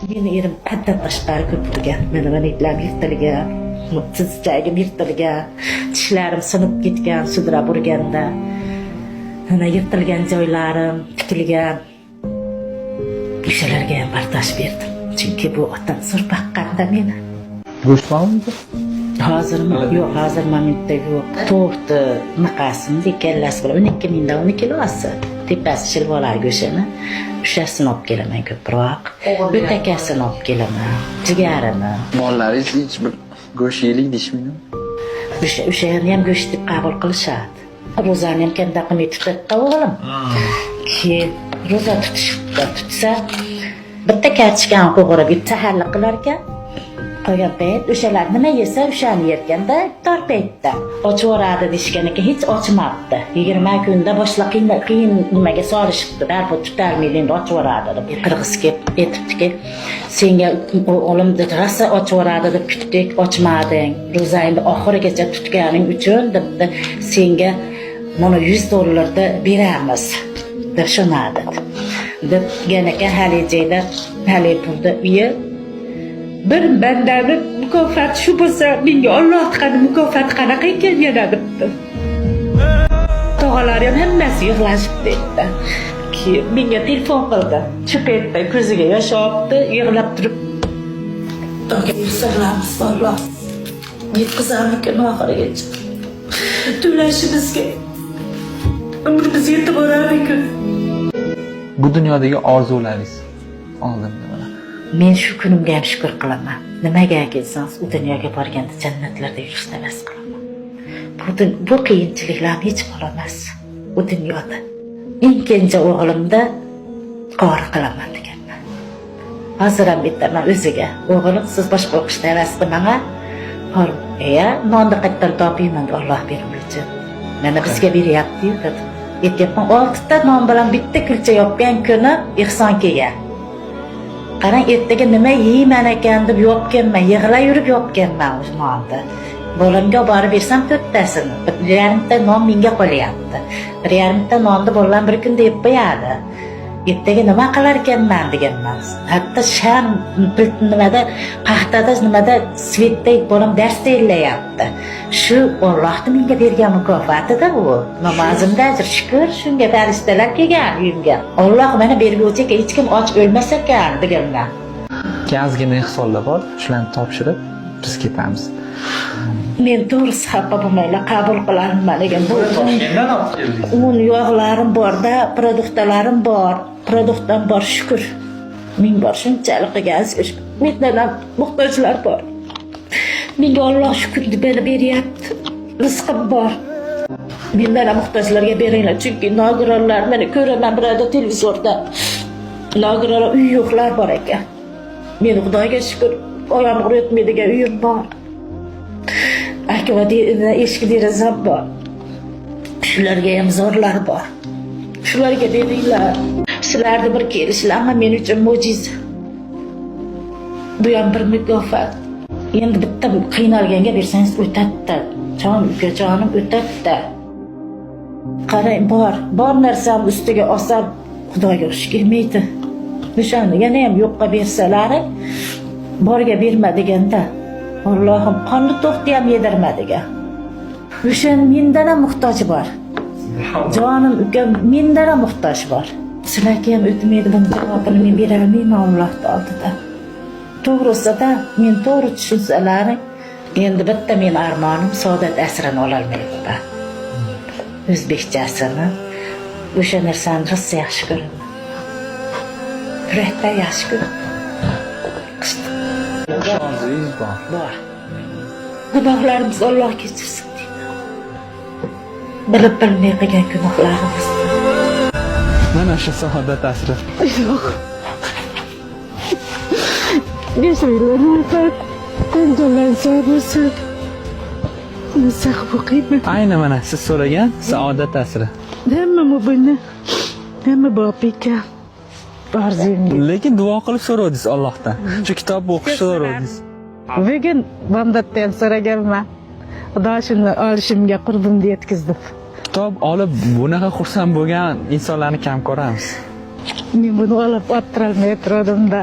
Meni erim haddan tashqari ko'p urgan. Meni mana etlarim yirtilgan, tizzagim yirtilgan, tishlarim sinib ketgan sudrab urganda. Mana yirtilgan joylarim tikilgan. O'shalarga ham bardosh berdim. Chunki bu otam zo'r boqqanda meni. Go'sht bormi? Hozirmi? Yo'q, hozir momentda yo'q. Tovuqni niqasini, kallasi bilan 12 mingdan 10 kilosi. Tepasi shilvolar go'shtini. O'shasini olib kelaman ko'proq. O'takasini olib kelaman, jigarini. Molalaringiz hech bir go'sht yeylik deyishmaydimi? O'shani ham go'sht deb qabul qilishadi. Ro'zani ham kanda qilmay tutadi o'g'lim. Keyin ro'za tutishibdi, tutsa bitta kartoshkani qo'g'irib yeb saharlik qilar ekan. Qolgan payt o'shalar nima yesa, o'shani yerkanda iftor paytda. Ochib yuboradi deyishgan ekan, hech ochmabdi. 20 kunda boshla qiyin qiyin nimaga solishibdi, baribir tutolmaydi, endi ochib yuboradi deb. Qirg'iz kelib aytibdiki, senga o'g'lim dedi, rosa ochib yuboradi deb kutdik, ochmading. Ro'zangni oxirigacha tutganing uchun debdi, senga mana 100 dollarda beramiz deb shunadi. Deb ekan haligi joyda, haligi pulni uyi. Bir bandani mukofoti shu bo'lsa, menga Olloh qani mukofoti qanaqa ekan yana, debdi. Tog'alari ham hammasi yig'lashibdi yerda. Keyin menga telefon qildi. Shu paytda ko'ziga yosh olibdi, yig'lab turib, Xudoga yig'sag'lamiz, Alloh yetkazarmikin oxirigacha. To'lashimizga umrimiz yetib borarmikin? Bu dunyodagi orzularingiz oldinda mana. Men shu kunimga ham shukur qilaman. Nimaga kelsangiz, u dunyoga borganda jannatlarda yurishni havas qilaman. Bu qiyinchiliklarni hech emas u dunyoda. Eng kenja o'g'limda qori qilaman deganman. Hozir ham aytaman o'ziga: "O'g'lim, siz boshqa o'qishni havas qilmang, iya, nonni qayerdan topayman?" "Olloh beruvchi, mana bizga beryapti-yu", dedim. Aytyapman, oltita non bilan bitta kulcha yopgan kuni ehson kelgan. Qarang, ertaga nima yeyman ekan deb yopganman, yig'lab yurib yopganman o'sha nonni. Bolamga olib borib bersam to'rttasini, bir yarimta non menga qolyapti. Bir yarimta nonni bolalar bir kunda yeb qo'yadi. Ertaga nima qilar ekanman deganman. Hatto sham nimada, paxtada, nimada, свет da bolam dars tayyorlayapti. Shu Ollohni menga bergan mukofotida u. Namozimda ajr, shukur, shunga farishtalar kelgan uyimga. Olloh mana berguvchi ekan, hech kim och o'lmas ekan deganman. Keyin ozgina ehsonlar bor, shularni topshirib biz ketamiz. Men to'g'risi xafa bo'lmanglar, qabul qilarman degan bu Toshkentdan olib keldingiz. Un yog'larim borda, produktalarim bor, produktam bor, shukur. Ming bor shunchalik qilgan, mendan ham muhtojlar bor. Menga Olloh shukur deb beryapti, rizqim bor. Mendan ham muhtojlarga beringlar, chunki nogironlar, mana ko'raman biroda televizorda, nogironlar, uy yo'qlar bor ekan. Meni Xudoga shukur, oyog'im o'tmaydigan uyim bor, aka va eshik derazam bor. Shularga ham zorlar bor, shularga beringlar. Sizlarni bir kelishlarim men uchun mo'jiza, bu ham bir mukofot. Endi bitta qiynalganga bersangiz o'tadida, jon ukajonim, o'tadida. Qarang, bor bor narsamni ustiga olsam, Xudoga xush kelmaydi. O'shani yana ham yo'qqa bersalari, borga berma deganda, Allohim qonni to'xta ham yedirma degan. O'sha mendan ham muhtoj bor, jonim ukam, mendan ham muhtoj bor. Sizlarga ham o'tmaydi, buni javobini men berolmayman Allohni oldida. To'g'risida men to'g'ri tushunsalaring, endi bitta meni armonim, Saodat asrini ololmayapman, o'zbekchasini. O'sha narsani rosa yaxshi ko'raman, yurakdan yaxshi ko'raman. Orzungiz bor. Bor. Gunohlarimizni Alloh kechirsin deyman, bilib bilmay qilgan gunohlarimizni. Mana shu saodat asri. Yo'q. Yashanglar, rahmat. Jonlar sog' bo'lsin. Sog' o'qiyman. Ayni mana siz so'ragan saodat asri. Hamma mobilni, hamma bop ekan. Orzuyimga. Lekin duo qilib so'ravdingiz Allohdan. Shu kitobni o'qishni so'ravdingiz. Bugun bomdodda ham so'raganman. Xudo shuni olishimga qurbimni yetkazdi. Kitob olib bunaqa xursand bo'lgan insonlarni kam ko'ramiz. Men buni olib o'tirolmay turganimda.